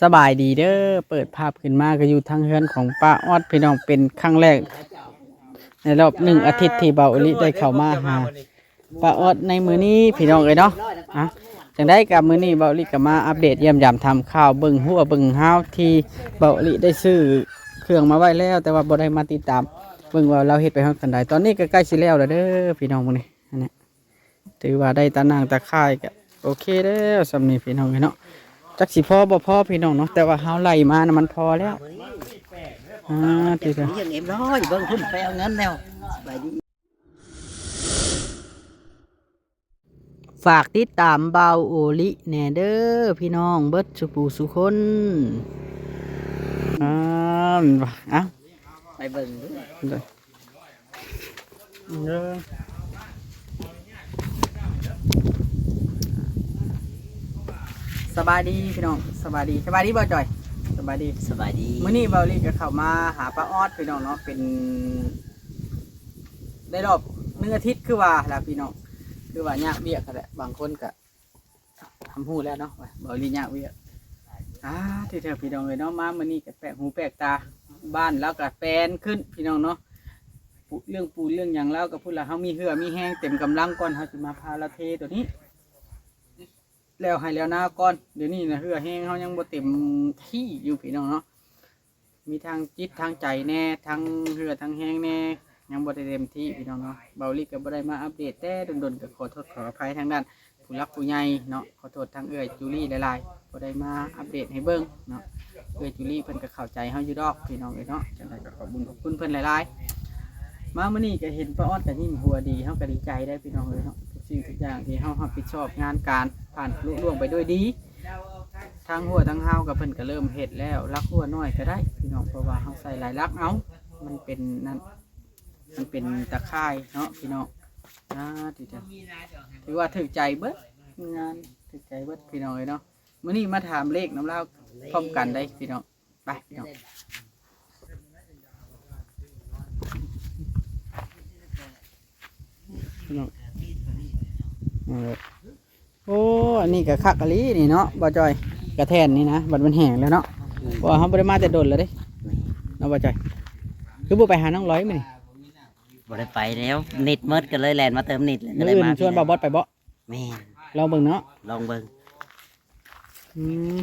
ສະບາຍດີເດີ ເປີດພາບຂຶ້ນມາກໍຢູ່ທາງເຮືອນຂອງປ້າອອດ ພີ່ນ້ອງ ເປັນຄັ້ງແລກໃນລອບໜຶ່ງອາທິດທີ່ເບົາອີລິໄດ້ເຂົ້າມາຫາ ປ້າອອດໃນມື້ນີ້ພີ່ນ້ອງເອີຍເນາະ. ອ່ະ ຈັ່ງໃດກໍມື້ນີ້ເບົາອີລິກໍມາອັບເດດຢ້ຽມຢາມຖາມຂ່າວ ເບິ່ງຮົ້ວເບິ່ງຮາວທີ່ເບົາອີລິໄດ້ຊື້ເຄື່ອງມາໄວ້ແລ້ວ ແຕ່ວ່າບໍ່ໄດ້ມາຕິດຕາມເບິ່ງວ່າລາວເຮັດໄປຮອດຂັ້ນໃດ. ຕອນນີ້ກໍໃກ້ຊິແລ້ວແລ້ວເດີພີ່ນ້ອງ ມື້ນີ້ ອັນນີ້ ຖືວ່າໄດ້ຕາໜ່າງຕາຂ່າຍກໍໂອເຄແລ້ວ ສ່ຳນີ້ພີ່ນ້ອງເອີຍເນາະ. ຈັກຊິພໍບໍ່ພໍພີ່ນ້ອງເນາະ ແຕ່ວ່າເຮົາໄລ່ມານະ ມັນພໍແລ້ວ. ອ່າ ຕິດ ເລື່ອງເອັມຮ້ອຍ ເບິ່ງພຸ້ນ ໄປເອົາເງິນແລ້ວ. ສະບາຍດີ. ຝາກຕິດຕາມບ່າວໂອລິແດ່ເດີພີ່ນ້ອງເບິດສູ່ຜູ້ສູ່ຄົນ. ອ່າ ແມ່ນບໍ່? ເອົ້າ ໄປເບິ່ງເດີ. ເດີ ສະບາຍດີພີ່ນ້ອງ ສະບາຍດີ ສະບາຍດີບ່າວຈ່ອຍ ສະບາຍດີ ສະບາຍດີ. ມື້ນີ້ບ່າວອີລິກໍເຂົ້າມາຫາປ້າອອດພີ່ນ້ອງເນາະ ເປັນ ໄດ້ລອບໜຶ່ງອາທິດຄືວ່າລະພີ່ນ້ອງ ຄືວ່າຍາກວຽກຫັ້ນແຫຼະ ບາງຄົນກະ ຮັບຮູ້ແລ້ວເນາະວ່າເບົາອີລິຍາກວຽກ. ອ່າ ທີ່ແທ້ພີ່ນ້ອງເອີຍເນາະ ມາມື້ນີ້ກໍແປກຫູແປກຕາ ບ້ານລາວກໍແປນຂຶ້ນພີ່ນ້ອງເນາະ. ປູ ເລື່ອງປູເລື່ອງຫຍັງລາວກໍພຸ້ນລະ ເຮົາມີເຫື່ອມີແຮງເຕັມກຳລັງກ່ອນ ເຮົາຊິມາພາລາວເທໂຕນີ້ ແລ້ວໄຮ່ແລ້ວນາກ່ອນ. ດຽວນີ້ນະ ເຫື່ອແຮງເຮົາຍັງບໍ່ເຕັມທີ່ຢູ່ພີ່ນ້ອງເນາະ. ມີທັງຈິດທັງໃຈແດ່ ທັງເຫື່ອທັງແຮງແດ່ ຍັງບໍ່ໄດ້ເຕັມທີ່ພີ່ນ້ອງເນາະ. ເບົາອີລິກໍບໍ່ໄດ້ມາອັບເດດແຕ່ດົນໆ ກໍຂໍໂທດຂໍອະໄພທາງດ້ານຜູ້ຫຼັກຜູ້ໃຫຍ່ເນາະ ຂໍໂທດທາງເອື້ອຍຈູລີຫຼາຍໆ ບໍ່ໄດ້ມາອັບເດດໃຫ້ເບິ່ງເນາະ. ເອື້ອຍຈູລີເພິ່ນກໍເຂົ້າໃຈເຮົາຢູ່ດອກພີ່ນ້ອງເອີຍເນາະ. ຈັ່ງໃດກໍຂອບບຸນຂອບຄຸນເພິ່ນຫຼາຍໆ. ມາມື້ນີ້ກໍເຫັນປ້າອອດກໍຍິ້ມຫົວດີ ເຮົາກໍດີໃຈໄດ໋ພີ່ນ້ອງເອີຍເນາະ. ທຸກສິ່ງທຸກຢ່າງທີ່ເຮົາຮັບຜິດຊອບງານການຜ່ານລຸລ່ວງໄປດ້ວຍດີ ທັງຮົ້ວທັງຮາວກໍເພິ່ນກໍເລີ່ມເຮັດແລ້ວ ຫຼັກຮົ້ວນ້ອຍກໍໄດ້ພີ່ນ້ອງ ເພາະວ່າເຮົາໃສ່ຫຼາຍຫຼັກເອົາ ມັນເປັນນັ້ນ ມັນເປັນຕາຂ່າຍເນາະພີ່ນ້ອງ. ອ່າ ທີ່ ຖືວ່າຖືກໃຈເບິດ ງານຖືກໃຈເບິດພີ່ນ້ອງເອີຍເນາະ. ມື້ນີ້ມາຖາມເລກນຳລາວພ້ອມກັນໄດ໋ພີ່ນ້ອງ ໄປພີ່ນ້ອງ. ພີ່ນ້ອງ ເອີ ໂອ້ ອັນນີ້ກໍຄັກອີ່ຫຼີນີ້ເນາະ ບ່າວຈ້ອຍ ກະແທ່ນນີ້ນະ ບັດມັນແຫ້ງແລ້ວເນາະ. ອືມ ເພາະວ່າເຮົາບໍ່ໄດ້ມາແຕ່ດົນແລ້ວເດ້ ແມ່ນ ເນາະ ບ່າວຈ້ອຍ. ຄືບໍ່ໄປຫານ້ອງລອຍມື້ນີ້? ບໍ່ໄດ້ໄປແລ້ວ ເນັດໝົດ ກໍເລີຍແລ່ນມາເຕີມເນັດ ແລ້ວກໍໄດ້ມາ. ມື້ອື່ນຊວນບ່າວບອດໄປບໍ່? ແມ່ນ ລອງເບິ່ງເນາະ ລອງເບິ່ງ. ອືມ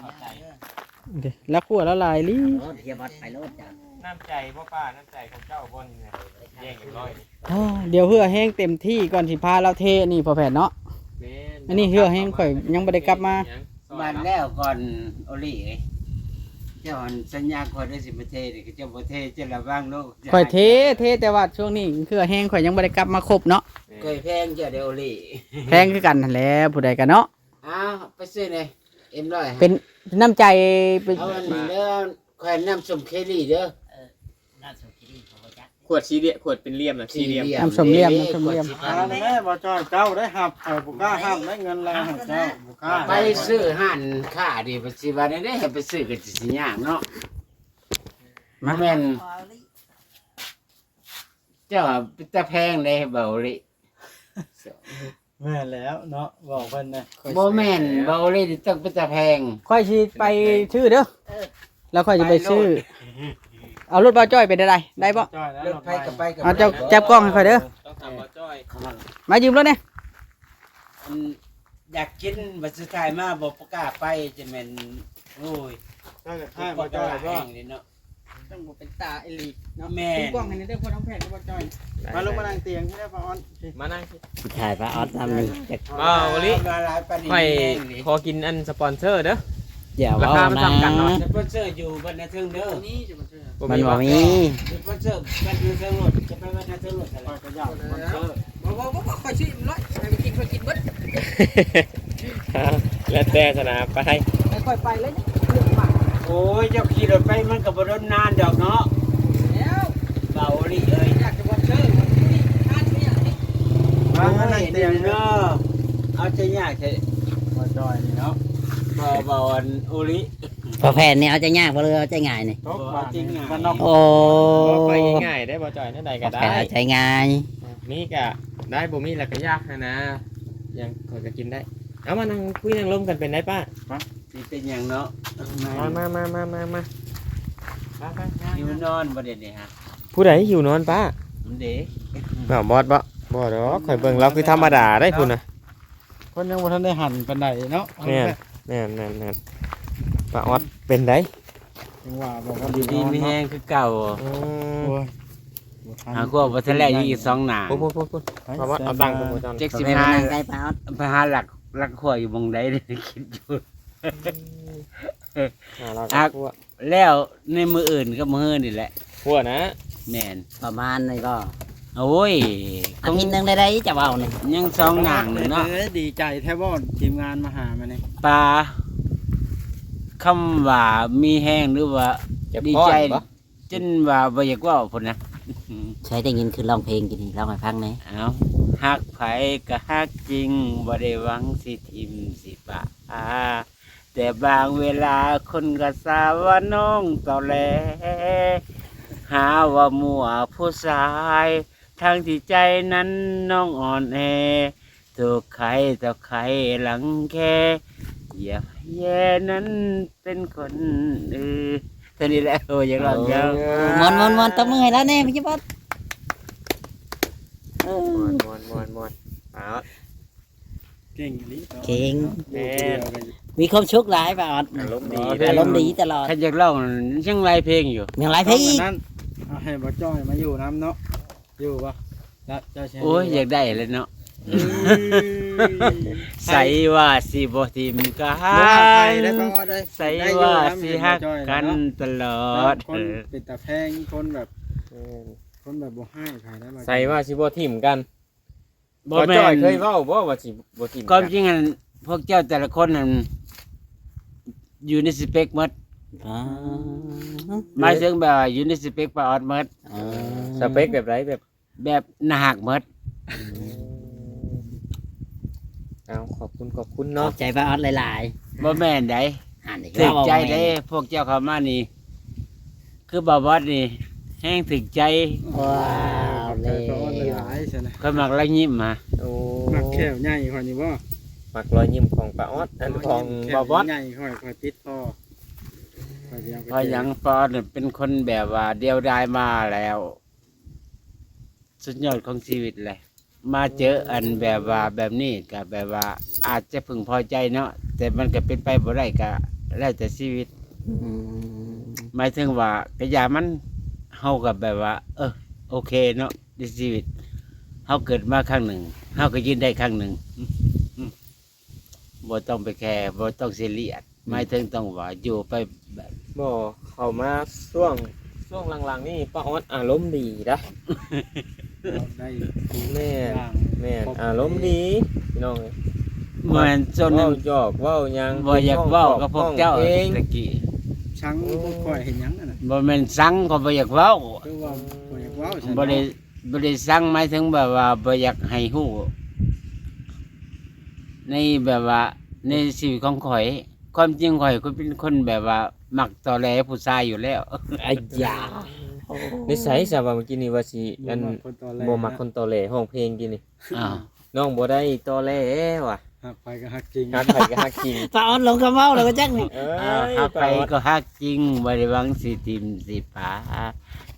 ໂອເຄ ແລ້ວຂົວລະຫຼາຍລີ້ ໂອ້ ເຮຍບັດໄປໂລດຈ້ະ. ນ້ຳໃຈບໍ່ປ້າ ນ້ຳໃຈຂອງເຈົ້າບໍ່ນີ້ນະ ແຍ່ງກັນຮ້ອຍນີ້. ອ່າ ດຽວເຫື່ອແຮງເຕັມທີ່ກ່ອນຊິພາລາວເທນີ້ ພໍ່ແພດເນາະ. ແມ່ນ ອັນນີ້ເຫື່ອແຮງຂ້ອຍຍັງບໍ່ໄດ້ກັບມາ. ບັດແລ້ວກ່ອນໂອລີເອີຍ ເຈົ້າສັນຍາຂ້ອຍໄດ້ຊິມາເທນີ້ ເຈົ້າບໍ່ເທ ເຈົ້າລະວັງໂລດ. ຂ້ອຍເທ ເທ ແຕ່ວ່າຊ່ວງນີ້ເຫື່ອແຮງຂ້ອຍຍັງບໍ່ໄດ້ກັບມາຄົບເນາະ. ຂ້ອຍແພງເຈົ້າເດ້ໂອລີ ແພງຄືກັນຫັ້ນແຫຼະ ຜູ້ໃດກະເນາະ. ອ້າວ ໄປຊື້ແດ່ ເອັມຮ້ອຍ ເປັນນ້ຳໃຈ ເປັນ ເອົາອັນນີ້ເດີ ຂ້ອຍນ້ຳສົ້ມເຄລີເດີ. ເອີ ນ້ຳສົ້ມເຄລີ ຂວດສີ່ຫຼ່ຽມ ຂວດເປັນຫຼ່ຽມນະ ສີ່ຫຼ່ຽມ ສີ່ຫຼ່ຽມ ນ້ຳສົ້ມຫຼ່ຽມ ນ້ຳສົ້ມຫຼ່ຽມ. ມາແມ່ບໍ່ຈ່ອຍ ເຈົ້າໄດ້ຮັບ ຂ້ອຍບໍ່ກ້າຮັບໄດ້ ເງິນລາວໃຫ້ເຈົ້າ ບໍ່ກ້າ. ໄປຊື້ຮ້ານຄ້າດີ ໄປຊິວ່າແນວໃດ ໃຫ້ໄປຊື້ກໍຊິຍາກເນາະ. ມາ ແມ່ນ ເຈົ້າເປັນຕາແພງເດ້ ເບົາລີ. ແມ່ນແລ້ວເນາະ ບອກເພິ່ນນະ. ບໍ່ແມ່ນ ເບົາລີນີ້ຕ້ອງເປັນຕາແພງ. ຂ້ອຍຊິໄປຊື້ເດີ ເອີ ແລ້ວຂ້ອຍຊິໄປຊື້ ເອົາລົດບ່າວຈ້ອຍເປັນໃດ ໄດ້ບໍ່? ລົດໃຜກໍໄປກັບ ເອົາ ເຈົ້າຈັບກ້ອງໃຫ້ຂ້ອຍເດີ ຕ້ອງຖາມບ່າວຈ້ອຍ ມາຢືມລົດແດ່. ອັນ ຢາກກິນ ບັດສຸດທ້າຍມາບໍ່ປະກາດໄປ ຈະແມ່ນ ໂອ້ຍ ເຈົ້າຢາກໃຫ້ບໍ່ຈ່ອຍບໍ່ ເນາະ ຕ້ອງບໍ່ເປັນຕາອີ່ຫຼີເນາະ. ແມ່ນ ເປັນກວາງໃຫ້ແດ່ເດີ ພໍ່ນ້ອງແພດກັບບໍ່ຈ່ອຍ. ມາລົງມານັ່ງຕຽງທີ່ໄດ້ປ້າອອດ ມານັ່ງທີ່ ຖ່າຍປ້າອອດນຳນີ້. ເວົ້າອີ່ຫຼີ ມາຫຼາຍປານນີ້ ຂ້ອຍຂໍກິນອັນສະປອນເຊີເດີ. ຢ່າເວົ້ານະ ສະປອນເຊີຢູ່ບັນນາເທິງເດີ. ບໍ່ມີ ມັນບໍ່ມີ ບໍ່ມີບໍ່? ສະປອນເຊີບັນນາເທິງໂລດ ຈະໄປບັນນາເທິງໂລດ ຂ້ອຍກໍຢາກສະປອນເຊີ. ບໍ່ ບໍ່ ບໍ່ ຂ້ອຍຊື້ຮ້ອຍ ໃຫ້ໄປກິນ ຂ້ອຍກິນເບິດ. ແລ້ວແຕ່ຊະນະ ໄປ ໃຫ້ຂ້ອຍໄປເລີຍ ເລື່ອງມາກ. ໂອ້ຍ ເຈົ້າຂີ່ລົດໄປມັນກໍບໍ່ດົນນານດອກເນາະ. ແລ້ວ ເບົາລີເອີຍ ຢາກຈະບໍ່ເຈີ ວ່າມັນນັ່ງຕຽງເດີ ເອົາໃຈຍາກແທ້ ບໍ່ຈ່ອຍນີ້ເນາະ ບໍ່ ບໍ່ອັນໂອລີ. ພໍແຜ່ນນີ້ເອົາໃຈຍາກບໍ່ ຫຼືເອົາໃຈງ່າຍນີ້? ຕົກບາດນີ້ ໂອ້ ບໍ່ໄປງ່າຍໆເດ້ ບໍ່ຈ່ອຍ ແນວໃດກໍໄດ້ ເອົາໃຈງ່າຍ. ມີກະໄດ້ ບໍ່ມີລະກະຢາກຫັ້ນນະ ຫຍັງຂ້ອຍກະກິນໄດ້. ເອົາມານັ່ງຄຸຍນັ່ງລົມກັນເປັນໄດປ້າ? ຊິເປັນຫຍັງເນາະ? ມາ ມາ ມາ ມາ ມາ ມາ ໄປ ໄປ ຍ່າງ ຫິວນອນບໍ່ດຽວນີ້ຮະ? ຜູ້ໃດຫິວນອນປ້າ? ມັນເດ້ ບ່າວບອດບໍ? ບໍ່ດອກ ຂ້ອຍເບິ່ງລາວຄືທຳມະດາໄດ໋ພຸ້ນນະ. ເພິ່ນຍັງບໍ່ທັນໄດ້ຫັນປານໃດເນາະ. ແມ່ນ ແມ່ນ ແມ່ນ ແມ່ນ. ປ້າອອດເປັນໃດ? ຍັງວ່າບໍ່ ຢູ່ດີມີແຮງຄືເກົ່າ. ອືມ ໂອ້ຍ ຫາຄວບບໍ່ທັນແລ້ວ ຍັງອີກສອງໜ້າ. ພຸ້ນໆໆໆ ປ້າອອດເອົາຕັງພຸ້ນ ເຈັດສິບຫ້າ ໄປຫາຫຼັກ ຫຼັກຄວບຢູ່ໝ່ອງໃດ ຄິດຢູ່. ອືມ ຫາຫຼັກຄວບ ແລ້ວໃນມື້ອື່ນກັບມື້ຮືນີ້ແຫຼະ. ຫົວນະ ແມ່ນ ປະມານນີ້ກໍ ໂອ້ຍ ອາທິດໜຶ່ງໄດ້ ໄດ້ຈະເວົ້ານີ້ ຍັງສອງນາງໜຶ່ງເນາະ. ເອີ ດີໃຈແທ້ບໍ່ ທີມງານມາຫາມື້ນີ້? ປາ ຄຳວ່າມີແຮງ ຫຼືວ່າດີໃຈ ຈົນວ່າບໍ່ຢາກເວົ້າພຸ້ນນະ. ໃສໄດ້ຍິນຄືຮ້ອງເພງຢູ່ນີ້ ຮ້ອງໃຫ້ຟັງແດ່. ເອົ້າ ຮັກໃຜກໍຮັກຈິງ ບໍ່ໄດ້ຫວັງຊິຖິ້ມຊິປະ ແຕ່ບາງເວລາຄົນກໍສາວ່ານ້ອງຕໍແຫຼ ຫາວ່າມົວຜູ້ຊາຍ ທັງທີ່ໃຈນັ້ນນ້ອງອ່ອນແອ ຖືກໃຜຕໍ່ໃຜລັງແກ ຢາກໃຫ້ແຍ່ນັ້ນເປັນຄົນອື່ນ. ເທົ່ານີ້ແຫຼະ ໂອ້ຍ ຢາກຮ້ອງຍາວ. ມ່ວນໆໆ ຕົບມືໃຫ້ລາວແດ່ ພີ່ບອດ. ເອີ ມ່ວນໆໆໆ ເອົາ ເກັ່ງອີ່ຫຼີ ເກັ່ງ ແມ່ນ ມີຄວາມສຸກຫຼາຍ ປ້າອອດ ອາລົມດີ ອາລົມດີຕະຫຼອດ. ຄັນຢາກຮ້ອງຍັງຫຼາຍເພງຢູ່ ຍັງຫຼາຍເພງອີກ. ເອົາໃຫ້ບ່າວຈ້ອຍມາຢູ່ນຳເນາະ ຢູ່ບໍ່? ໂອ້ຍ ຢາກໄດ້ແຫຼະເນາະ. ໃສວ່າຊິບໍ່ຖິ້ມກັນ ໃສວ່າຊິຮັກກັນຕະຫຼອດ. ຄົນເປັນຕາແພງ ຄົນແບບ ເອີ ຄົນແບບບໍ່ຮ້າຍໃຜໄດ້. ໃສວ່າຊິບໍ່ຖິ້ມກັນ ບໍ່ແມ່ນ ເຄີຍເວົ້າບໍ່ວ່າຊິບໍ່ຖິ້ມ? ຄວາມຈິງຫັ້ນ ພວກເຈົ້າແຕ່ລະຄົນນັ້ນຢູ່ໃນສະເປັກໝົດ. ໝາຍເຖິງແບບວ່າຢູ່ໃນສະເປັກປ້າອອດໝົດ. ສະເປັກແບບໃດ? ແບບ ແບບໜ້າຮັກໝົດ. ເອົາ ຂອບຄຸນ ຂອບຄຸນເນາະ ຂອບໃຈປ້າອອດຫຼາຍໆ. ບໍ່ແມ່ນໃດ ຖືກໃຈເດ້ ພວກເຈົ້າເຂົ້າມານີ້ ຄືບ່າວບອດນີ້ແຮງຖືກໃຈ. ວ້າວ ຂອບໃຈປ້າອອດຫຼາຍໆຊັ້ນນະ. ຂ້ອຍມັກລອຍຍິ້ມຫາ. ໂອ້ ມັກແຂ້ວໃຫຍ່ຂ້ອຍນີ້ບໍ່? ມັກລອຍຍິ້ມຂອງປ້າອອດ ອັນຂອງບ່າວບອດ ແຂ້ວໃຫຍ່ຂ້ອຍ ຂ້ອຍຕິດພໍ. ເພາະຫຍັງ ປ້າອອດເປັນຄົນແບບວ່າດຽວດາຍມາແລ້ວ ສຸດຍອດຂອງຊີວິດແຫຼະ. ມາເຈີອັນແບບວ່າແບບນີ້ກະແບບວ່າອາດຈະເພິ່ງພໍໃຈເນາະ ແຕ່ມັນກະເປັນໄປບໍ່ໄດ້ ກະແລ້ວແຕ່ຊີວິດ. ອືມ ໝາຍເຖິງວ່າກະຢ່າມັນ ເຮົາກະແບບວ່າ ເອີ ໂອເຄເນາະ ໃນຊີວິດ ເຮົາເກີດມາຄັ້ງໜຶ່ງ ເຮົາກະຢືນໄດ້ຄັ້ງໜຶ່ງ. ບໍ່ຕ້ອງໄປແຄ ບໍ່ຕ້ອງຊີຣຽສ. ອືມ ໝາຍເຖິງຕ້ອງວ່າຢູ່ໄປແບບ ບໍ່ ເຂົ້າມາຊ່ວງ ຊ່ວງຫຼັງໆນີ້ປ້າອອດອາລົມດີນະ. ໄດ້ ແມ່ນ ແມ່ນ ອາລົມດີພີ່ນ້ອງເອີຍ. ແມ່ນ ສ່ວນໜຶ່ງ ເວົ້າຫຍອກເວົ້າຫຍັງ ບໍ່ຢາກເວົ້າກັບພວກເຈົ້າແຕ່ກີ້ ຊັງພວກຂ້ອຍເຮັດຫຍັງຫັ້ນນະ? ບໍ່ແມ່ນຊັງ ຂ້ອຍບໍ່ຢາກເວົ້າ ຄືວ່າບໍ່ຢາກເວົ້າ ບໍ່ໄດ້ ບໍ່ໄດ້ຊັງ ໝາຍເຖິງແບບວ່າບໍ່ຢາກໃຫ້ຮູ້ ໃນແບບວ່າໃນຊີວິດຂອງຂ້ອຍ. ຄວາມຈິງຂ້ອຍກໍເປັນຄົນແບບວ່າມັກຕໍແຫຼຜູ້ຊາຍຢູ່ແລ້ວ. ອາຢາ ໂອ້ ນິໄສຊະວ່າເມື່ອກີ້ນີ້ວ່າຊິ ອັນ ບໍ່ມັກຄົນຕໍແຫຼ ຮ້ອງເພງກີ້ນີ້. ອ້າວ ນ້ອງບໍ່ໄດ້ຕໍແຫຼວ່າ ຮັກໃຜກໍຮັກຈິງ ຮັກໃຜກໍຮັກຈິງ. ສາວອອນລົງຄຳເວົ້າແລ້ວກໍຈັກນີ້. ເອີຍ ອ່າ ຮັກໃຜກໍຮັກຈິງ ບໍ່ໄດ້ຫວັງຊິຖິ້ມຊິປະ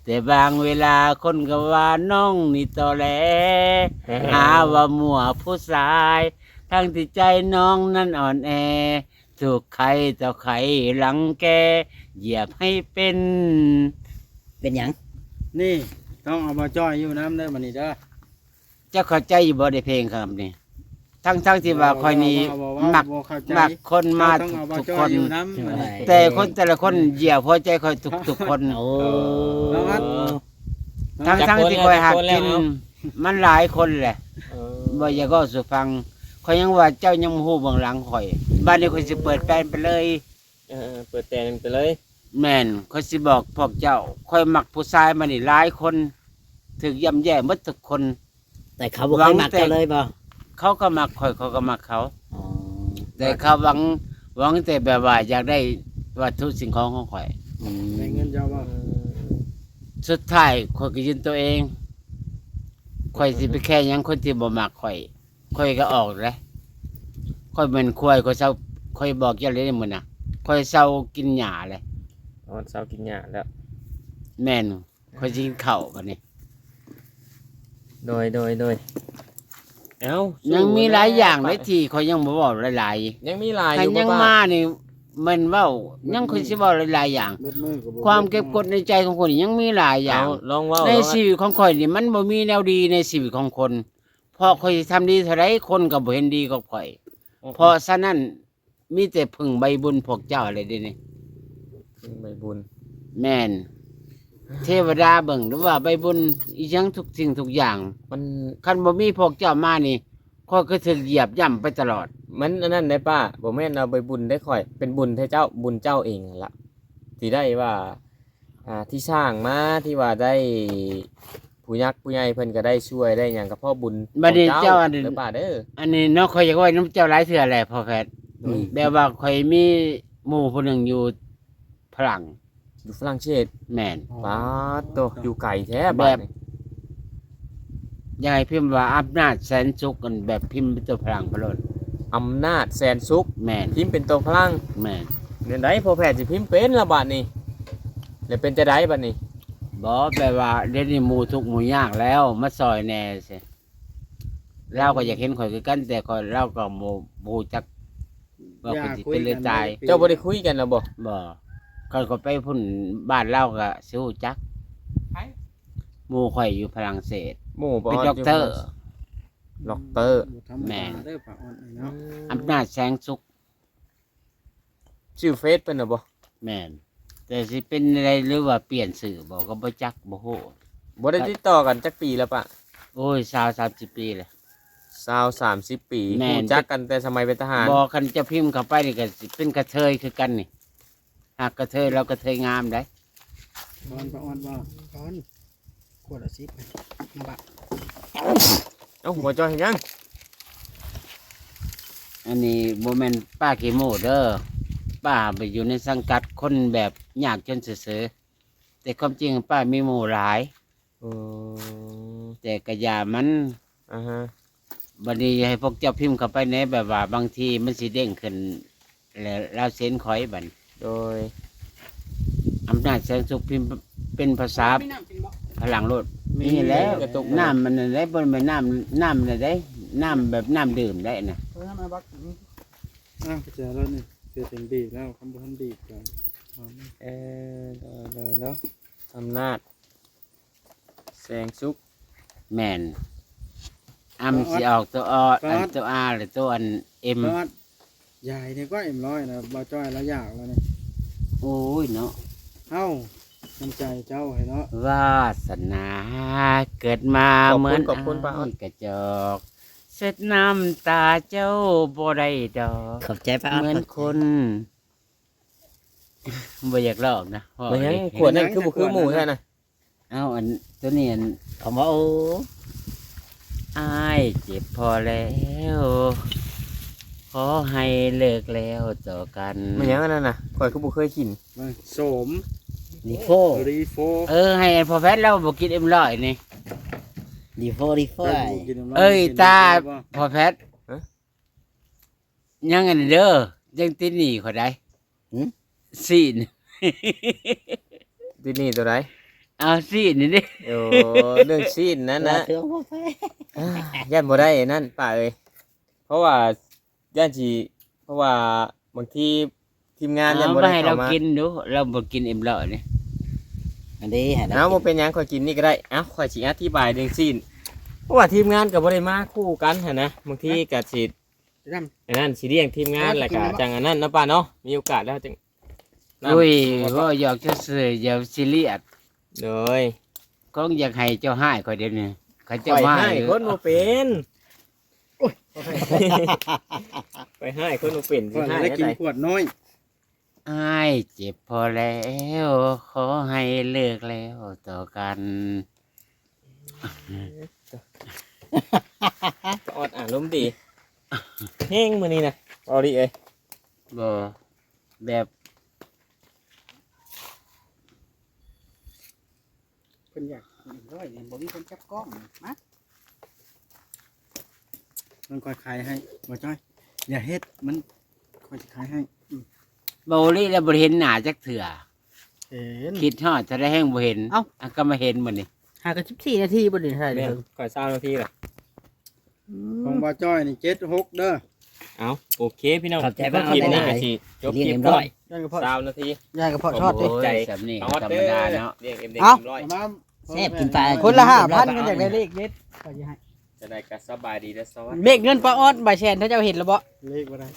ແຕ່ບາງເວລາຄົນກໍວ່ານ້ອງນີ້ຕໍແຫຼ ຫາວ່າມົວຜູ້ຊາຍ ທັງທີ່ໃຈນ້ອງນັ້ນອ່ອນແອ ຖືກໃຄຕໍ່ໃຄລັງແກ ຢຽບໃຫ້ເປັນ ເປັນຫຍັງ? ນີ້ ຕ້ອງເອົາບ່າວຈ້ອຍຢູ່ນຳເດີ ບາດນີ້ເດີ. ເຈົ້າເຂົ້າໃຈຢູ່ບໍ່ໃນເພງຄຳນີ້? ທັງໆທີ່ວ່າຂ້ອຍນີ້ມັກ ມັກຄົນມາທຸກໆຄົນ ແຕ່ຄົນແຕ່ລະຄົນຢຽບຫົວໃຈຂ້ອຍທຸກໆຄົນ. ໂອ້ ທັງໆທີ່ຂ້ອຍຫາກິນມັນຫຼາຍຄົນແຫຼະ. ເອີ ບໍ່ຢາກເວົ້າສູ່ຟັງ ຂ້ອຍຍັງວ່າເຈົ້າຍັງບໍ່ຮູ້ເບື້ອງຫຼັງຂ້ອຍ ບາດນີ້ຂ້ອຍຊິເປີດແປນໄປເລີຍ. ເອີ ເປີດແປນໄປເລີຍ. ແມ່ນ ຂ້ອຍຊິບອກພວກເຈົ້າ ຂ້ອຍມັກຜູ້ຊາຍມານີ້ຫຼາຍຄົນ ຖືກຢ້ຳແຍ່ໝົດທຸກຄົນ. ແຕ່ເຂົາບໍ່ເຄີຍມັກເຈົ້າເລີຍບໍ່? ເຂົາກໍມັກຂ້ອຍ ຂ້ອຍກໍມັກເຂົາ. ອໍ ແຕ່ເຂົາຫວັງ ຫວັງແຕ່ແບບວ່າຢາກໄດ້ວັດຖຸສິ່ງຂອງຂອງຂ້ອຍ. ອືມ ໄດ້ເງິນເຈົ້າບໍ່? ອືມ ສຸດທ້າຍຂ້ອຍກໍຢືນໂຕເອງ. ຂ້ອຍຊິໄປແຄຫຍັງຄົນທີ່ບໍ່ມັກຂ້ອຍ? ຂ້ອຍກໍອອກເດ້. ຂ້ອຍແມ່ນຄວາຍ ຂ້ອຍເຊົາ ຂ້ອຍບອກເຈົ້າແລ້ວມື້ນະ ຂ້ອຍເຊົາກິນຫຍ້າແລ້ວ. ອໍ ເຊົາກິນຫຍ້າແລ້ວ. ແມ່ນ. ຂ້ອຍຊິກິນເຂົ້າບັດນີ້. ໂດຍ ໂດຍ ໂດຍ. ເອົ້າ ຍັງມີຫຼາຍຢ່າງເດ້ທີ່ຂ້ອຍຍັງບໍ່ເວົ້າຫຼາຍໆ. ຍັງມີຫຼາຍຢູ່ ຄັນຍັງມານີ້ແມ່ນເວົ້າ ຍັງຂ້ອຍຊິເວົ້າຫຼາຍໆຢ່າງ. ຄວາມເກັບກົດໃນໃຈຂອງຂ້ອຍນີ້ຍັງມີຫຼາຍຢ່າງ. ເອົາ ລອງເວົ້າ ໃນຊີວິດຂອງຂ້ອຍນີ້ມັນບໍ່ມີແນວດີໃນຊີວິດຂອງຄົນ ເພາະຂ້ອຍຊິທຳດີເທົ່າໃດ ຄົນກໍບໍ່ເຫັນດີກັບຂ້ອຍ. ເພາະສະນັ້ນ ມີແຕ່ເພິ່ງໃບບຸນພວກເຈົ້າແຫຼະເດນີ້. ເພິ່ງໃບບຸນ. ແມ່ນ. ເທວະດາເບິ່ງ ຫຼືວ່າໃບບຸນອີ່ຫຍັງ ທຸກສິ່ງທຸກຢ່າງ ມັນ ຄັນບໍ່ມີພວກເຈົ້າມານີ້ ຂ້ອຍກໍຖືກຢຽບຢ່ຳໄປຕະຫຼອດ. ມັນອັນນັ້ນໄດ໋ປ້າ ບໍ່ແມ່ນເອົາໃບບຸນໄດ້ຂ້ອຍ ເປັນບຸນແທ້ເຈົ້າ ບຸນເຈົ້າເອງຫັ້ນລະ ທີ່ໄດ້ວ່າ ອ່າ ທີ່ສ້າງມາ ທີ່ວ່າໄດ້ ຜູ້ຍັກຜູ້ໃຫຍ່ເພິ່ນກໍໄດ້ຊ່ວຍໄດ້ຫຍັງ ກໍເພາະບຸນຂອງເຈົ້າເດີປ້າເດີ. ອັນນີ້ເນາະ ຂ້ອຍຢາກເວົ້ານຳເຈົ້າຫຼາຍເທື່ອແຫຼະພໍ່ແພດ. ໂດຍ. ແບບວ່າຂ້ອຍມີໝູ່ຜູ້ໜຶ່ງຢູ່ຝຣັ່ງ ຢູ່ຝຣັ່ງເສດ. ແມ່ນ. ປາດໂຕ ຢູ່ໄກແທ້ບາດນີ້. ຢາກໃຫ້ພິມວ່າ ອຳນາດແສນສຸກ ອັນແບບພິມເປັນຕົວຝຣັ່ງໄປໂລດ. ອຳນາດແສນສຸກ. ແມ່ນ. ພິມເປັນຕົວຝຣັ່ງ. ແມ່ນ. ແນວໃດພໍ່ແພດຊິພິມເປັນລະບາດນີ້ ແລ້ວເປັນຈັ່ງໃດບາດນີ້? ບໍ່ ແປວ່າດຽວນີ້ໝູ່ທຸກໝູ່ຍາກແລ້ວ ມາຊ່ອຍແດ່ຊີ້. ລາວກໍຢາກເຫັນຂ້ອຍຄືກັນ ແຕ່ຂ້ອຍ ລາວກໍບໍ່ ບໍ່ຮູ້ຈັກວ່າຂ້ອຍຊິເປັນຫຼືຕາຍ. ເຈົ້າບໍ່ໄດ້ຄຸຍກັນລະບໍ່? ບໍ່. ຄັນຂ້ອຍໄປພຸ້ນ ບ້ານລາວກໍຊິຮູ້ຈັກ. ໝູ່ຂ້ອຍຢູ່ຝຣັ່ງເສດ ໝູ່ເປັນດັອກເຕີ. ດັອກເຕີ. ບໍ່ທຳມະດາເດີປ້າອອດນີ້ເນາະ. ອຳນາດແສງສຸກ. ຊື່ເຟສເພິ່ນນະບໍ່? ແມ່ນ. ແຕ່ຊິເປັນໃດ ຫຼືວ່າປ່ຽນຊື່ບໍ່ ກໍບໍ່ຈັກ ບໍ່ຮູ້. ບໍ່ໄດ້ຕິດຕໍ່ກັນຈັກປີແລ້ວປະ? ໂອ້ຍ ຊາວ ສາມສິບປີແລ້ວ. ຊາວ ສາມສິບປີ. ແມ່ນ. ຮູ້ຈັກກັນແຕ່ສະໄໝເປັນທະຫານ. ບໍ່ ຄັນເຈົ້າພິມເຂົ້າໄປນີ້ກໍຊິເປັນກະເທີຍຄືກັນນີ້. ຫາກກະເທີຍ ລາວກະເທີຍງາມໃດ໋. ຄອນປາອອດບໍ່? ຄອນ ຂວດລະສິບ ມາບາດ. ເອົ້າ ບໍ່ຈ່ອຍເຮັດຫຍັງ? ອັນນີ້ບໍ່ແມ່ນປ້າຂີ້ໂມ້ເດີ ປ້າໄປຢູ່ໃນສັງກັດຄົນແບບຍາກຈົນຊື່ໆ ແຕ່ຄວາມຈິງປ້າມີໝູ່ຫຼາຍ. ໂອ້ ແຕ່ກະຢ່າມັນ. ອາຮະ. ບັດນີ້ໃຫ້ພວກເຈົ້າພິມເຂົ້າໄປແດ່ ແບບວ່າບາງທີມັນຊິເດ້ງຂຶ້ນ ແລ້ວລາວເຊັນຂ້ອຍບັດ. ໂດຍ. ອຳນາດແສງສຸກ ພິມເປັນພາສາຝຣັ່ງໂລດ. ມີແລ້ວ. ນ້ຳມັນນັ້ນໄດ໋ ບໍ່ແມ່ນນ້ຳ ນ້ຳນັ້ນໄດ໋ ນ້ຳແບບນ້ຳດື່ມໄດ໋ນະ. ເອີ ມາບັກ ອາ ເຈົ້າລະນີ້ ເຈົ້າເປັນບີບແລ້ວ ຄັນບໍ່ທັນບີບກໍ ເອີ ໂດຍໆ ເນາະ ອຳນາດ ແສງສຸກ. ແມ່ນ. ອຳຊິອອກຕົວ ອໍ ອັນຕົວ ອາ ຫຼືຕົວອັນ ເອັມ. ຢາຍນີ້ກໍ ເອັມຮ້ອຍ ນະ ບໍ່ຈ່ອຍລະຢາກແລ້ວນີ້. ໂອ້ຍເນາະ ເອົ້າ ນ້ຳໃຈເຈົ້າໃຫ້ເນາະ. ວາສະໜາເກີດມາເໝືອນອ້າຍກະຈອກ ເຊັດນ້ຳຕາເຈົ້າບໍ່ໄດ້ດອກ. ຂອບໃຈປ້າອອດ ເໝືອນຄົນ ບໍ່ຢາກລອກນະ. ບໍ່ຫຍັງ ຂວດນັ້ນຄືບໍ່ຄືໝູ່ແທ້ນະ. ເອົາ ອັນ ໂຕນີ້ ອັນ ເອົາມາ. ໂອ້ ອ້າຍເຈັບພໍແລ້ວ ຂໍໃຫ້ເລີກແລ້ວຕໍ່ກັນ. ແມ່ນຫຍັງອັນນັ້ນນະ? ຂ້ອຍຄືບໍ່ເຄີຍກິນ. ໂສມ ຣີໂຟ ຣີໂຟ. ເອີ ໃຫ້ພໍ່ແພດລາວບໍ່ກິນເອັມຮ້ອຍນີ້. ຣີໂຟ ຣີໂຟ. ເອີຍ ຕາພໍ່ແພດ ຍັງອັນນີ້ເດີ ຍັງຕິດໜີ້ຂ້ອຍໄດ໋. ຫືມ? ຊີ້ນ. ຕິດໜີ້ໂຕໃດ? ເອົາຊີ້ນນີ້ເດ້. ໂອ້ ເລື່ອງຊີ້ນນັ້ນນະ ຢ່າເຖິງບໍ່ໄປ ຢ້ານບໍ່ໄດ້ນັ້ນປ້າເອີຍ ເພາະວ່າຢ້ານຊິ ເພາະວ່າບາງທີທີມງານ ເອົາ ຢ້ານບໍ່ໄດ້ເຂົ້າມາ ໃຫ້ລາວກິນດູ ລາວບໍ່ກິນເອັມຮ້ອຍນີ້. ອັນນີ້ໃຫ້ລາວ ເອົາ ກິນ ບໍ່ເປັນຫຍັງ ຂ້ອຍກິນນີ້ກໍໄດ້. ເອົາ ຂ້ອຍຊິອະທິບາຍເລື່ອງຊີ້ນ ເພາະວ່າທີມງານກໍບໍ່ໄດ້ມາຄູ່ກັນຫັ້ນນະ ບາງທີກໍຊິ ດຳ ອັນນັ້ນຊິລ້ຽງທີມງານ ແລ້ວກໍຈັ່ງອັນນັ້ນເນາະປ້າເນາະ ມີໂອກາດແລ້ວຈຶ່ງ. ໂອ້ຍ ເວົ້າຢອກຊື່ໆ ຢ່າຊີຣຽສ. ໂດຍ ຄງຢາກໃຫ້ເຈົ້າຮ້າຍຂ້ອຍດຽວນີ້ ຂ້ອຍເຈົ້າ ຂ້ອຍຮ້າຍ ຮ້າຍຄົນບໍ່ເປັນ. ໂອ້ຍ ຂ້ອຍຮ້າຍຄົນບໍ່ເປັນ ຊິຮ້າຍໄດ້ກິນຂວດນ້ອຍ. ອ້າຍເຈັບພໍແລ້ວ ຂໍໃຫ້ເລີກແລ້ວຕໍ່ກັນ. ອອດອາລົມດີແຮງມື້ນີ້ນະ ເອົາດີເອີຍ. ບໍ່ ແບບ ເພິ່ນຢາກກິນເອັມຮ້ອຍນີ້ ບໍ່ມີຄົນຈັບກ້ອງ ມາ ມັນຄ່ອຍຂາຍໃຫ້ ບໍ່ຈ້ອຍ. ຢ່າເຮັດ ມັນ ຂ້ອຍຊິຂາຍໃຫ້. ອືມ ເວົ້າອີ່ຫຼີແລ້ວບໍ່ໄດ້ເຫັນໜ້າຈັກເທື່ອ. ເຫັນ ຄິດຮອດເທົ່າໃດແຮງບໍ່ເຫັນ. ເອົ້າ ອັນກໍມາເຫັນມື້ນີ້ ຫາກັນສິບສີ່ນາທີບໍ່ໄດ້ຖ່າຍເລີຍ. ຂ້ອຍຊາວນາທີລະ. ອືມ ຂອງບ່າວຈ້ອຍນີ້ເຈັດຫົກເດີ. ເອົ້າ ໂອເຄພີ່ນ້ອງ ຂອບໃຈ ຄລິບນີ້ກໍຊິຈົບຄລິບກ່ອນ ຊາວນາທີ ຍ່າງກະເພາະທອດເດ້. ໂອ້ຍ ສ່ຳນີ້ກໍທຳມະດາເນາະ. ເອົ້າ ແຊບກິນປາ ຄົນລະຫ້າພັນ ມັນຢາກໄດ້ເລກເດັດ ຂ້ອຍຊິໃຫ້. ຈັ່ງໃດກໍສະບາຍດີເດີ ສະຫວັດດີ. ເລກເງິນປ້າອອດໃບແສນ ເຂົາເຈົ້າເຫັນແລ້ວບໍ່? ເລກບໍ່ໄດ້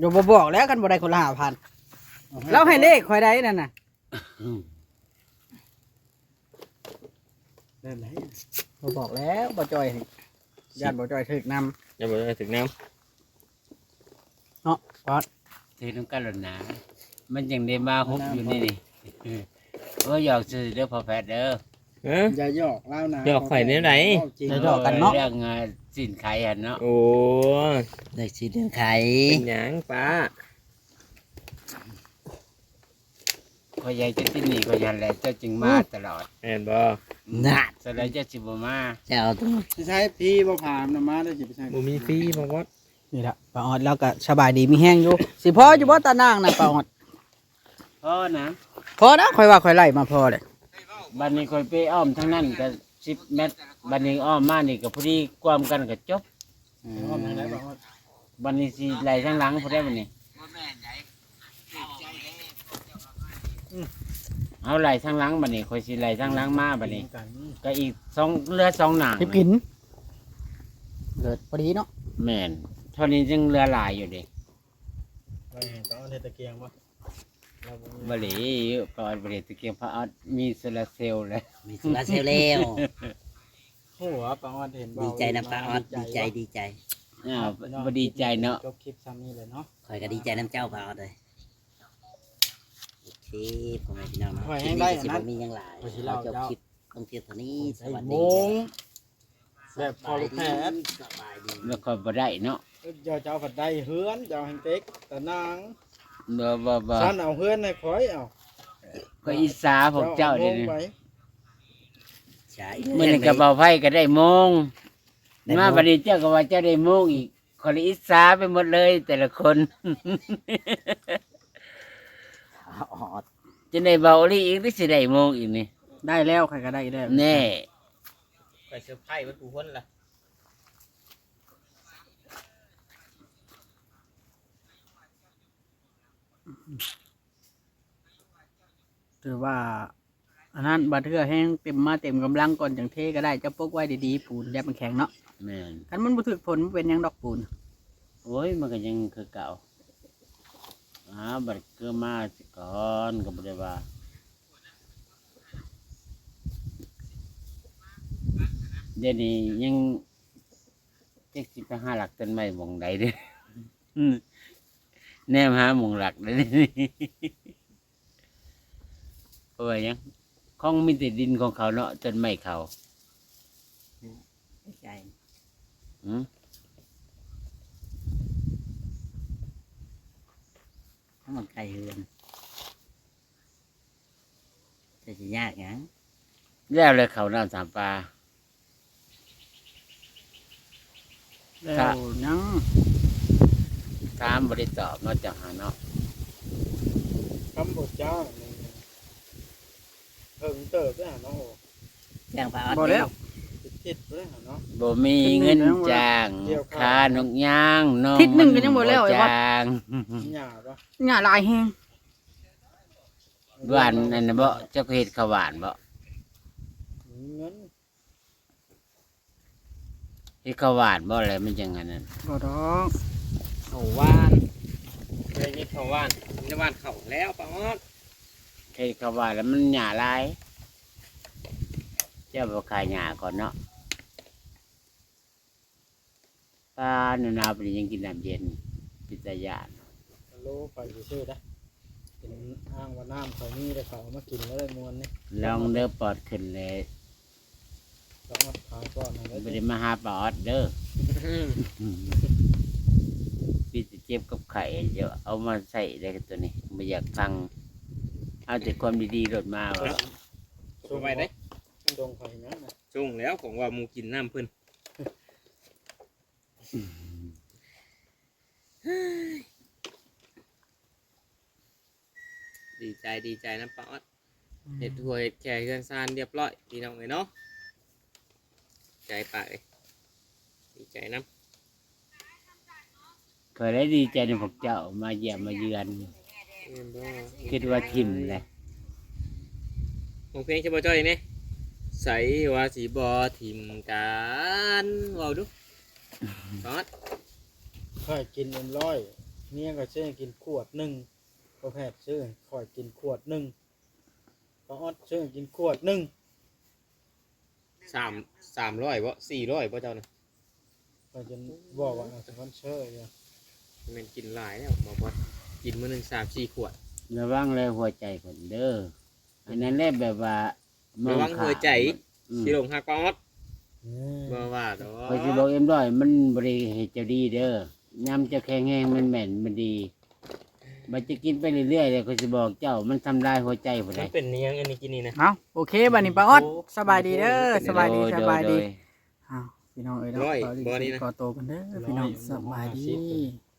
ດຽວບໍ່ບອກແລ້ວ ຄັນບໍ່ໄດ້ຄົນລະຫ້າພັນ. ເອົາໃຫ້ ລາວໃຫ້ເລກຂ້ອຍໄດ້ນັ້ນນະ. ແບບໃດ? ບໍ່ບອກແລ້ວ ບ່າວຈ້ອຍນີ້ ຢ້ານບ່າວຈ້ອຍຖືກນຳ ຢ້ານບ່າວຈ້ອຍຖືກນຳ. ເນາະ ປອດ ຖືກນຳກັນໂລດນາ ມັນຈັ່ງໄດ້ມາຫົບຢູ່ໃນນີ້. ໂອ້ຍ ຢອກຊື່ເດີພໍ່ແພດເດີ. ຮະ? ຢ່າຢອກລາວນະ ຢອກຂ້ອຍແນວໃດ? ເວົ້າຈິງ ຢ່າຢອກກັນເນາະ ເລື່ອງ ເອີ ສິນໄຄຫັ້ນເນາະ. ໂອ້ ເລື່ອງສິນເລື່ອງໄຄ ເປັນຫຍັງປ້າ? ຂ້ອຍຢາກຈະຕິດໜີ້ຂ້ອຍຫັ້ນແຫຼະ ເຈົ້າຈຶ່ງມາຕະຫຼອດ ແມ່ນບໍ່? ນະ ສະແລ້ວເຈົ້າຊິບໍ່ມາ ເຈົ້າ ຊິໃຊ້ຟຣີບໍ່? ພາມນຳມາໄດ້ ຊິໄປໃຊ້ ບໍ່ມີຟຣີບໍ່? ນີ້ລະ ປ້າອອດລາວກໍສະບາຍດີມີແຮງຢູ່. ຊິພໍຢູ່ບໍ່ຕານາງນະ ປ້າອອດ? ພໍນະ ພໍນະ ຂ້ອຍວ່າຂ້ອຍໄລ່ມາພໍແຫຼະ. ບັດນີ້ຂ້ອຍໄປອ້ອມທາງນັ້ນກໍສິບແມັດ ບັດນີ້ອ້ອມມານີ້ກໍພໍດີ ກວມກັນກໍຈົບ. ອືມ ອ້ອມທາງໃດ ປ້າອອດ? ບັດນີ້ຊິໄລ່ທາງຫຼັງພຸ້ນໃດ໋ ບັດນີ້ ອືມ ເຮົາໄລ່ທາງຫຼັງ ບັດນີ້ຂ້ອຍຊິໄລ່ທາງຫຼັງມາ ບັດນີ້ ກໍອີກສອງ ເຫຼືອສອງໜ້າ ເກັບກິນ ເລີດພໍດີເນາະ. ແມ່ນ ເທົ່ານີ້ຍັງເຫຼືອຫຼາຍຢູ່ເດ້. ໄວ້ໃຫ້ຕາອອດເຮັດຕະກຽງບໍ່? ລາວບໍ່ມີ ບໍ່ເລີຍ ປ້າອອດບໍ່ໄດ້ເຮັດຕະກຽງ ປ້າອອດມີໂຊລາເຊວແລ້ວ ມີໂຊລາເຊວແລ້ວ. ໂຫ ປ້າອອດເຫັນບໍ່ ດີໃຈນຳປ້າອອດ ດີໃຈ ດີໃຈ ດີໃຈ. ອ້າວ ບໍ່ດີໃຈເນາະ. ຈົບຄລິບສ່ຳນີ້ແຫຼະເນາະ ຂ້ອຍກໍດີໃຈນຳເຈົ້າປ້າອອດເອີຍ. ໂອເຄ ພໍ່ແມ່ພີ່ນ້ອງເນາະ ຄລິບນີ້ກໍຊິບໍ່ມີຫຍັງຫຼາຍ ເຮົາຈົບຄລິບລົງພຽງເທົ່ານີ້. ສະບາຍດີ ແບບພໍລູກແພດ ສະບາຍດີ ແລ້ວຂ້ອຍບໍ່ໄດ້ເນາະ. ເຈົ້າ ເຈົ້າພັດໄດ້ເຮືອນ ເຈົ້າແຮ່ງເຕັກຕານາງ. ບໍ່ ບໍ່ ບໍ່ ຊັ້ນເອົາເຮືອນໃຫ້ຂ້ອຍ ເອົາ ຂ້ອຍອິດສາພວກເຈົ້າເດ້ນີ້. ໃຊ່ ມື້ນີ້ກໍເບົາໄຟກໍໄດ້ໂມງ ໄດ້ໂມງ ມາບັດນີ້ເຈົ້າກໍວ່າເຈົ້າໄດ້ໂມງອີກ ຂ້ອຍລະອິດສາໄປໝົດເລີຍແຕ່ລະຄົນ. ອໍ ຈັ່ງໄດ້ເບົາອີ່ຫຼີອີກ ຫຼືຊິໄດ້ໂມງອີກນີ້? ໄດ້ແລ້ວ ຂ້ອຍກໍໄດ້ແລ້ວ ແນ່ ຂ້ອຍເຊີໄພເບິດທຸກຄົນລະ. ຖືວ່າອັນນັ້ນ ບາດເທື່ອແຮງເຕັມມາເຕັມກຳລັງກ່ອນຈັ່ງເທກໍໄດ້. ເຈົ້າປົກໄວ້ດີໆ ປູນຢ່າໃຫ້ມັນແຂງເນາະ. ແມ່ນ ຄັນມັນບໍ່ຖືກຝົນ ມັນເປັນຫຍັງດອກປູນ. ໂອ້ຍ ມັນກໍຍັງຄືເກົ່າ. ອ້າວ ບັດຄືມາຊິກ່ອນກໍບໍ່ໄດ້ວ່າ. ດຽວນີ້ຍັງຈັກຊິໄປຫາລັກຕົ້ນໄມ້ໝ່ອງໃດເດ້. ແນມຫາໝ່ອງລັກເດ້. ເພາະວ່າຫຍັງ? ຂອງມີແຕ່ດິນຂອງເຂົາເນາະ ຕົ້ນໄມ້ເຂົາ. ໃກ້ໆ ຫື? ມັນໃກ້ເຮືອນ. ຈະຊິຍາກຫຍັງ? ແລ້ວແຫຼະ ເຂົ້ານ້ຳສາມປາ. ແລ້ວຫຍັງ? ຖາມບໍ່ໄດ້ຕອບເນາະ ເຈົ້າຫາເນາະ. ຄຳບໍ່ຈ້າງນີ້ເຖິງເຕີບແລ້ວເນາະ. ຈ້າງປາອອດ ບໍ່ແລ້ວ ຕິດໆ ແລ້ວເນາະ. ບໍ່ມີເງິນຈ້າງ ຂ້ານົກຍາງ ນ້ອງ ທິດໜຶ່ງກໍຍັງບໍ່ແລ້ວ ໄອ້ວັດ. ຫຍ້າບໍ່? ຫຍ້າຫຼາຍແຮງ. ຫວ່ານອັນນັ້ນບໍ່? ເຈົ້າກໍເຮັດເຂົ້າຫວ່ານບໍ່? ມີເງິນ ເຮັດເຂົ້າຫວ່ານບໍ່ ແລ້ວມັນຈັ່ງອັນນັ້ນ? ບໍ່ດອກ ເຂົ້າຫວ່ານ ເຮັດເຂົ້າຫວ່ານ ໄດ້ຫວ່ານເຂົ້າແລ້ວປາອອດ. ເຮັດເຂົ້າຫວ່ານແລ້ວມັນຫຍ້າຫຼາຍ ເຈົ້າບໍ່ຂາຍຫຍ້າກ່ອນເນາະ. ປາໜາວໆ ປານນີ້ຍັງກິນນ້ຳເຢັນ ເປັນຕາຢ້ານ. ໂລໄປຊື່ໆ ເດ້ ເປັນອ້າງວ່ານ້ຳເຂົາມີ ແລ້ວເຂົາເອົາມາກິນແລ້ວໄດ້ມ່ວນນີ້. ລອງເດີ ປອດຂຶ້ນແລ້ວ ປາອອດຂາຍກ່ອນເດີ ບໍ່ໄດ້ມາຫາປາອອດເດີ. ມີແຕ່ເຈັບກັບໄຂ້ ເຈົ້າເອົາມາໃຊ້ໄດ້ ໂຕນີ້ບໍ່ຢາກຟັງ ເອົາແຕ່ຄວາມດີໆໂລດມາວ່າ. ສົ່ງໄວ້ເດ້ ສົ່ງເຂົາເຮັດຫຍັງນະ? ສົ່ງແລ້ວ ຂອງວ່າໝູ່ກິນນ້ຳເພິ່ນ. ດີໃຈ ດີໃຈນຳປ້າອອດ ເຮັດຫົວເຮັດແຄເຮືອນຊານລຽບຮ້ອຍ ພີ່ນ້ອງເອີຍເນາະ. ໃຈປ້າເອີຍ ດີໃຈນຳ. ຂ້ອຍໄດ້ດີໃຈນຳພວກເຈົ້າມາຢ້ຽມມາເຢືອນ ແມ່ນບໍ່? ຄິດວ່າຖິ້ມແຫຼະ. ຮ້ອງເພງໃຫ້ບໍ່ຈ້ອຍແດ່ ໃສວ່າຊິບໍ່ຖິ້ມກັນ ເວົ້າດູ ອອດ. ຂ້ອຍກິນເອັມຮ້ອຍ ເມຍກໍຊື້ໃຫ້ກິນຂວດໜຶ່ງ ພໍ່ແພດຊື້ໃຫ້ຂ້ອຍກິນຂວດໜຶ່ງ ປ້າອອດຊື້ໃຫ້ກິນຂວດໜຶ່ງ. ສາມ ສາມຮ້ອຍບໍ່ ສີ່ຮ້ອຍບໍ່ເຈົ້ານະ? ຂ້ອຍຈົນບອກວ່າສະປອນເຊີຢູ່ ແມ່ນກິນຫຼາຍແລ້ວ ບໍ່ ບໍ່ ກິນມື້ໜຶ່ງສາມສີ່ຂວດ. ລະວັງແລຫົວໃຈເພິ່ນເດີ ອັນນັ້ນແຫຼະແບບວ່າ ລະວັງຫົວໃຈ ອືມ ຊິຫຼົງຮັກປ້າອອດ ອືມ ບໍ່ວ່າດອກ. ຂ້ອຍຊິບອກເອັມຮ້ອຍ ມັນບໍ່ໄດ້ເຮັດເຈົ້າດີເດີ ຍາມເຈົ້າແຂງແຮງມັນແມ່ນມັນດີ ບັດຈະກິນໄປເລື້ອຍໆ ແລ້ວຂ້ອຍຊິບອກເຈົ້າ ມັນທຳລາຍຫົວໃຈຜູ້ໃດ. ມັນເປັນຫຍັງອັນນີ້ກິນນີ້ນະ? ເອົ້າ ໂອເຄ ບັດນີ້ປ້າອອດ ໂອ້ ສະບາຍດີເດີ ໂອ້ ສະບາຍດີ ໂດຍ ສະບາຍດີ ໂດຍ ໂດຍ. ອ້າວ ພີ່ນ້ອງເອີຍເນາະ ຮ້ອຍ ຂໍ ຂໍໂຕກັນເດີ ພີ່ນ້ອງ ຮ້ອຍ ສະບາຍດີ ຫ້າສິບ